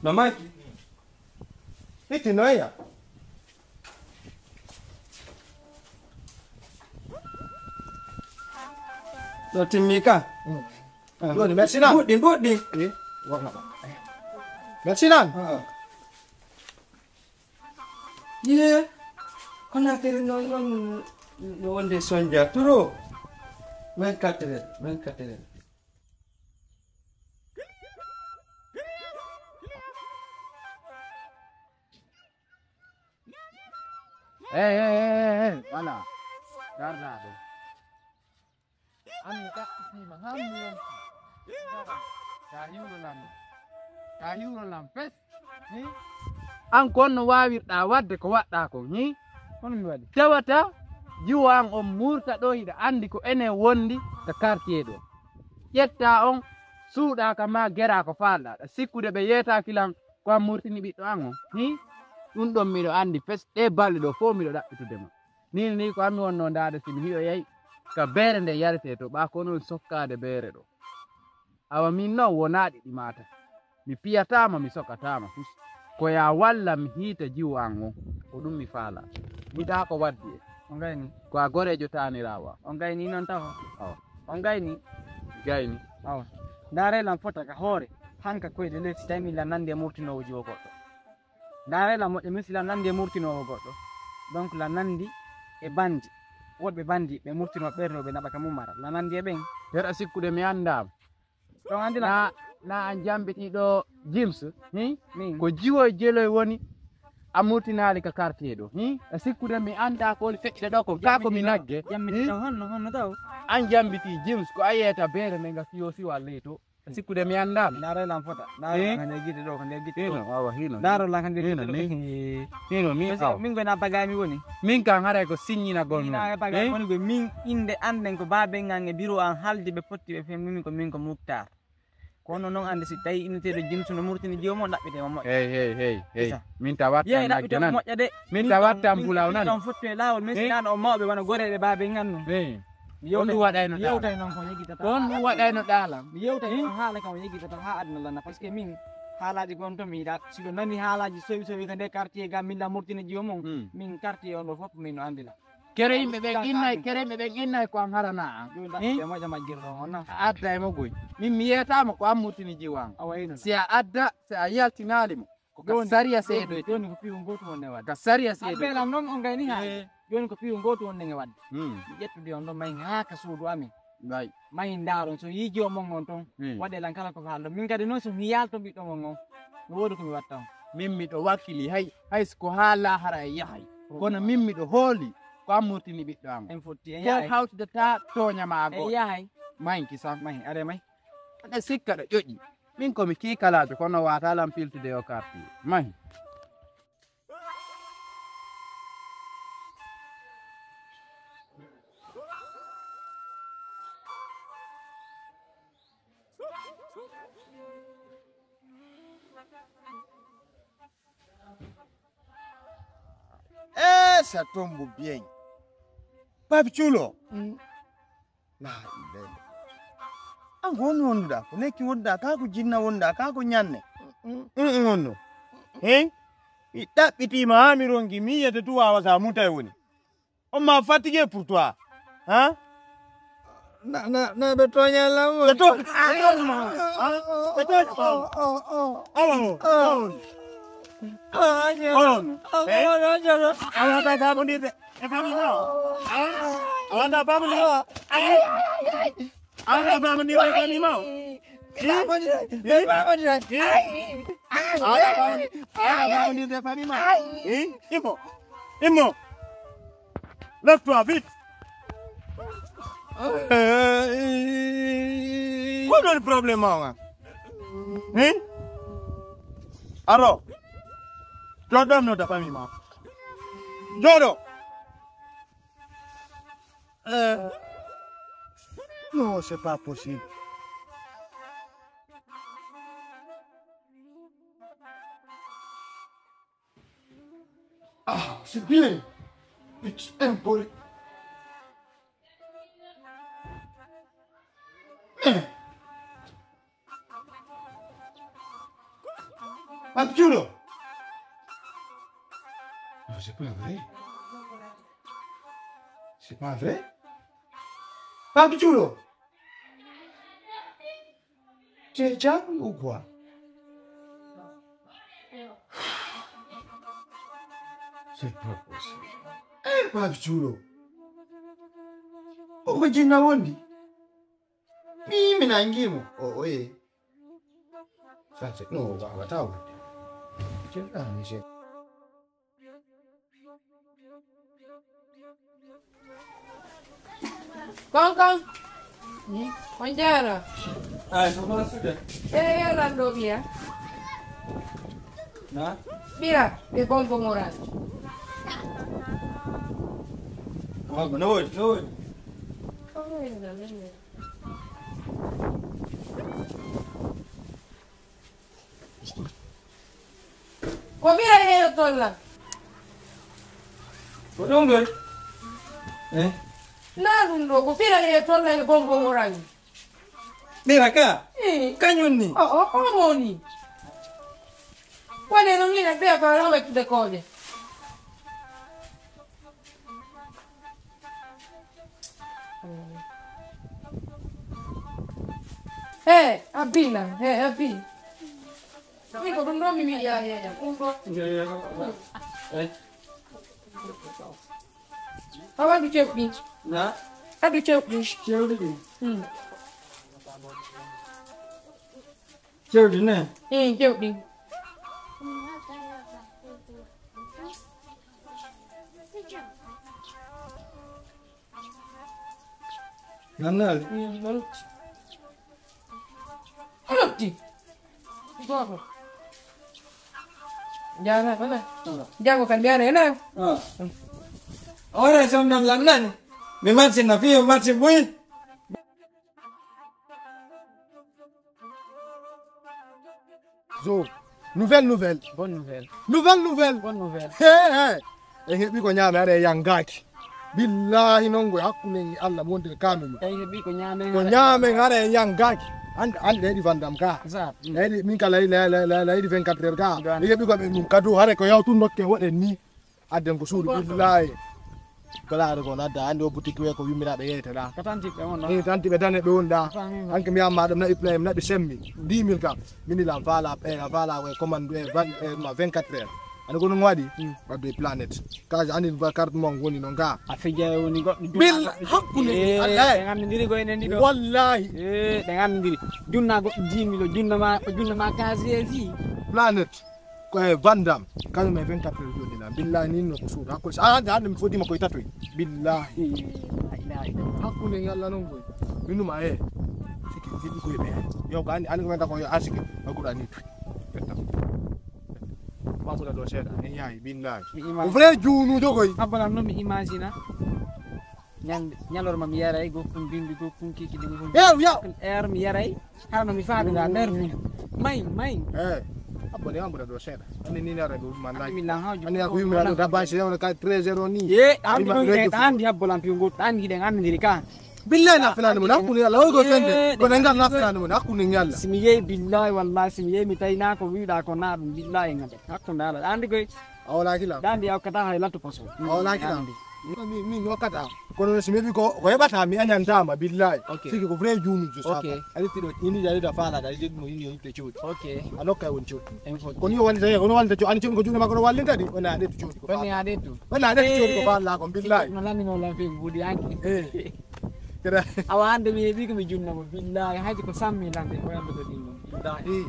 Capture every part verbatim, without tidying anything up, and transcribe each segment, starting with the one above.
Mamaki. Hiti noya. Ɗo timmi ka. Ɗoni, merci nan. Mbuɗɗi, mbuɗɗi. Eh, wona. Merci nan. Ye. Kono tere non non no wonde sonja turo. Vingt-quatre heures, vingt-quatre heures. Hey, hey, hey, hey, hey, voilà. Garda ɗo. An mi ɗaɓɓitiima haa mi yonti. Ka hiwro lam. Ka hiwro lam fes. Hi? An ko honno waawirɗaa waɗde ko waɗɗaa kon, hi? Hono mi waɗi? Tawata jiwo an on murta ɗo, hiɗa anndi ko enen wondi ka quartier ɗo. Ƴetta on, suuɗaa ka maa geraa ko faalɗaa. Ɗa sikkude ɓe yeetaaki lan ko an murtini ɓiɗɗo an on. Hi? Ɗum ɗon miɗo anndi fes, ɗee balɗe ɗo fof miɗo ɗaɓɓitude ma. Nii nii ko an mi wonnoo ndaade si mi hiyoyay ka beere nde yaretee to ɓaa ko non sokkaade beere ɗo. Awa min non wonaa ɗiɗi maata. Mi piyataama, mi sokataama fus. Ko yaa walla mi hiita jiwo an on. Ko ɗum mi faalaa. Yiɗaa ko waddi e. On gayni. Ko a goreejo taaniraawo am. On gayni non taho. Awa. On gayni. Gayni. Awa. Ndaaree lan fota ka hoore. Hanka koyɗe leydi si tawi min lan nanndi e murtinoowo jiwo goɗɗo. Ndaaree lan moƴƴa, min si lan nanndi e murtinoowo goɗɗo. Donc lan nanndi e bandi. Woɗɓe bandi ɓe murtinoo ɓernoo ɓe naɓa ka mum ara. Lan nanndi e ɓen. Yer a sikkude mi anndaama. Ɗon anndi lan. Na, na an jambitii ɗo James, hi? Min. Ko jiwoy jeloy woni a murtinaali ka quartier ɗo, hi? A sikkude mi anndaa ko woni feƴƴude ɗo ko kaa ko mi nagge. Jambitii hi? Ɗo honno, honno taw? An jambitii James ko a yeeta beere nde nga fiyo siwa ley to. A sikkude mi anndaa. Ndaaree lan fota. Ndaaree lan ka nder gite ɗo, ka nder gite ɗo. Hino, awa, hino. Ndaaree lan ka nder gite ɗo. Hino, ni. Hino, mi, awa. Min gona bagay mi woni. Min kan haray ko siññinagol non. Ina bagay woni ko min innde an nden ko baaben an e biro an haldi ɓe fotti ɓe fen min ko min ko Muktar. Kono non anndi si tawi inneteeɗo Jimsu no murtini jiwo mo ɗaɓɓitee mo moƴƴa. Hey, hey, hey, hey. Isa. Min ta wattan nagge nan. Moƴƴa de. Min ta wattan bulaw nan. Min fotti e laawol, min si nano o mawɓe wano goreeɓe baaben an non. Hey. On ɗum waɗayno ɗaala. Yewtay non ko yegitata. Ko on ɗum waɗayno ɗaala. Mi yewtay non haala kam yegitata haa aduna lana, parce que min haalaaji gon to mi yiɗa. Si ɗo nani haalaaji sowi sowi ka nder quartier ga min la murtini jiwo mon. Hmm. Min quartier on ɗo fof min no anndi la. Kere yimɓe ɓen innay, kere yimɓe ɓen innay ko an harana an. Jooni ɗaɓɓite moƴƴa majjirɗo on na. A adda e mo goy. Min mi yeetaama ko an murtini jiwo an. Awa hino. Si a adda, si a yaltinaali mo. Ko ka sariya seedoyte. Jooni ko piiwu ngootu wonde wadde. Ka sariya seedoyte. Abbeela non on gayni haa. Eh. Jooni ko piiwu ngootu wonde nge wadde. Hmm. Mi ƴettude on ɗon mahi haa ka suudu amin. Bay. Mahi ndaaron so yii jiwo mon on ton. Hmm. Waɗe lan kala ko haalɗo. Min kadi non so mi yaalto ɓiɗɗo mon on. Mi woodi ko mi watta on. Min miɗo wakkili hay, hay so ko haa laahara e yahay. Kono min miɗo hooli ko an murtini ɓiɗɗo am. En fotti, en yahay. Fof hawtidata tooña ma en goɗɗo. Yahay. Mahi kisan. Mahi, are mahi. Aɗa sikka ɗo ƴoƴi. Min ko mi kiikalaajo, kono waata lan piltude yo karti. Mahi. Eh, ça tombe bien. Papi Culo. Mm. La ilaha. An ko honno wonduɗa? Ko lekki wonduɗa? Ka ko jinna wonduɗa? Ka ko ñanne? Mm, mm. Mm, mm, honno? Hey? Mi ɗaɓɓitiima haa mi ronki, mi yiyete tu wawa sa mutay woni. On m'a fatigué pour toi. Hein? Na, na, na, ɓe tooña lan woni. Ɓe tooña. Ɓe tooña ma. Hein? Ɓe tooña ma. Oh, oh, oh. Awa mo. Awa mo. Ah, aña. Awa mo. Awa, eh? Awa, aña. Awa, ta, ta, mo ndite. E famille o. A wonta famille o. A wonta famille o, famille ma o. A wonta famille o, famille ma. Immo. Immo. Lève-toi vite. Ko woni problème ma o? Hein? Aro. Jooɗo ɗo, mi nodda famille ma. Jooɗo. Euh, non, c'est pas possible. Ah, c'est bien. It's important. Eh. Pape Dioulo. Non, c'est pas vrai. C'est pas vrai. Pape Dioulo. Tu es diable ou quoi? C'est pas possible. Eh, Pape Dioulo. O ko jinna wondi. Mi, mi nangi mo. O, o, eh. Ça, c'est, non, on va, on va t'avoir. Je, ah, mais je Konkon. On jaara. Ay, ko ma suude? E yaran ɗo ɓiya. Na? Ɓiya, ɓe bongo moral. Wa, no woodi, no woodi. Ko ɓira heeyo tolla. Ko ɗum ɗon? Eh? Naa ɗum ɗo, ko ɓira heeyo tolla e bongo moral. Ɓira ka? Eh. Kañum ni? O, o, o woni. Woni no min e ɓiya ko rawettude kooƴe. He, Abina, he, Abi. Min ko ɗum ɗo mi wiya, ya, ya, ɗum ɗo. Ya, ya, ya. Eh? A waɗu cewɗi. Na? Aɗu cewɗi. Cewɗi ɗi? Hmm. Cewɗi ne? Hmm, cewɗi. Nannal. Hmm, ɗon. Olotti. Goto. Jana, mana? Jango kan biara ena. Ah. Ora som nam lam nan. Mi matsi na fiyo matsi bui. Zo. Nouvelle, nouvelle. Bonne nouvelle. Nouvelle, nouvelle. Bonne nouvelle. He, he. En heɓi ko ñaame, ara e yangaaki. Billahi non ngoy hakkunde en e Allah mo wonde kamin. En heɓi ko ñaamen. Ko ñaamen ara e yangaaki. An, an leydi Van Damme ka. Sa. Leydi min ka leydi, leydi, leydi, leydi vingt-quatre heures ka. Gana. En heɓi ko ɓe ɗum kadu hare ko yawtu nokke woɗen ni. Adden ko suudu billahi. Kala ko nadda andi o boutique we ko wimmiraɓe yeyete da. Ko tanti ɓe won ɗo. Eh, tanti ɓe dane ɓe won da. Tanti. Hanke mi amma ɗum naɓi play, mi naɓi semmi. Dix mille kam. Mini la vala, eh, la vala we commande, eh, vingt, eh, ma vingt-quatre heures. Ani ko ɗum waɗi? Hmm. Wadde planète. Kaji ani ba carte mon woni non ga. A fija woni goɗɗo junna. Bil hakkunde. Eh, Allah. Ɓe ngandiri ko enen ɗiɗo. Wallahi. Eh, ɓe ngandiri. Junna goɗɗo dix mille, junna ma, junna ma casier ji. Planète. Ko e Van Damme, kañum e vingt-quatre heures joni la. Billahi, nin no ko suudu. Hakko, a, hande, hande mi fodima koye tatoy. Billahi. La ilaha illallah. Hakkunde en e Allah non koy. Min ɗum a, eh. Siki, jiɗi koye ɓe. Yo, ko andi, andi ko men ta ko yo asike. Ko Qur'ani tu. Petta. Mamuda ɗo seeɗa, en yahi, billahi. Mi ima- Ko vrai juunujo koy. Abbalam no mi imagina. Ñande, ñalorma mi yaray, gokkun bimbi, gokkun kiki, ɗum ɗum. Yaw, yaw. Er mi yaray, hara no mi faami la, nder fun. May, may. Eh, abbo ne ambuda ɗo seeɗa. Ani ni nara ɗo man laaj. Ani mi lan hawju. Ani ko yumi ɗo dabba si ɗo ka treize heures ni. Ye, andi ko andi abbo lan piyo ngot, andi den andi ka. Billahi na finani mo, na kuni Allah, hoy go sende. Ko nanga na finani mo, na kuni Allah. Si mi yehi billahi wallahi, si mi yehi mi tawi na ko wiɗa ko na ɗum billahi ngam. Hakkunde Allah. Andi koy. A wala kila. Dandi a hokkata hay latto poso. A wala kila. Dandi. Mi, mi, mi hokkata. Kono si mi wi ko, ko heɓata mi añantama billahi. Ok. Siki ko vrai juunujo saba. Ok. A yetti ɗo, ini jari da fala da, yetti mo ini yonte cewɗi. Ok. A nokka won cewɗi. En foti. Kono yo wallita, kono wallita cewɗi, ani cewɗi ko juuno makko ɗo wallinta ɗi. Wona a ɗettu cewɗi ko fala. Wona a ɗettu cewɗi ko fala ko billahi. No lanni no lan fe budi anki. Eh. Kira. Awa hande mi heɓi ko mi junna mo billahi, haydi ko sammi lande ko yambe ko ɗin. Billahi.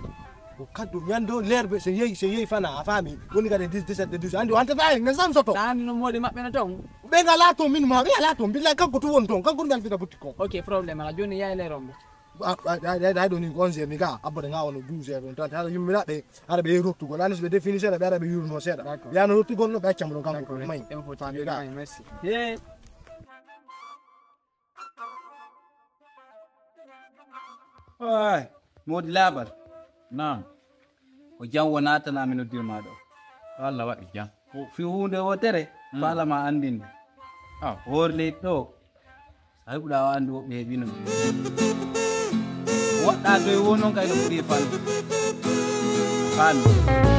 Ko kaddu ñando lerɓe so yehi, so yehi fana a faami. Woni kadi dix, dix-sept, dix-huit. Andi o hantata en, ne sansoto. Sa andi no moɗi maɓɓe no ton. Ɓe ngala ton, min ma ɓe ala ton. Billahi kanko tu won ton. Kanko ɗum alfita butti kon. Ok, problème ala. Joni yaay le rombo. A, a, a, a, a, ɗo ni ko onze heures ni ga. Abbo de nga wono douze heures, trente. Hara yummiraɓe, hara ɓe rottugol. Ani so ɓe défini seeɗa, ɓe ara ɓe yurno seeɗa. D'accord. Ɓe ano rottugol no ɓe accam ɗon kanko. D'accord. May. Merci. Merci. Ga. Hey. Ay, Moodi Laaɓal. Naam. Ko jam wonaa tan amin noddir ma ɗo. Ko Allah waɗi jam. Ko fii huunde wootere, mm, faala ma anndinde. Ah. Hoore leydi ɗo, so a heɓuɗaa o anndi woɓɓe heɓino. Ko waɗɗaa doy wo noon kay no ɓuri e fannu. Fannu.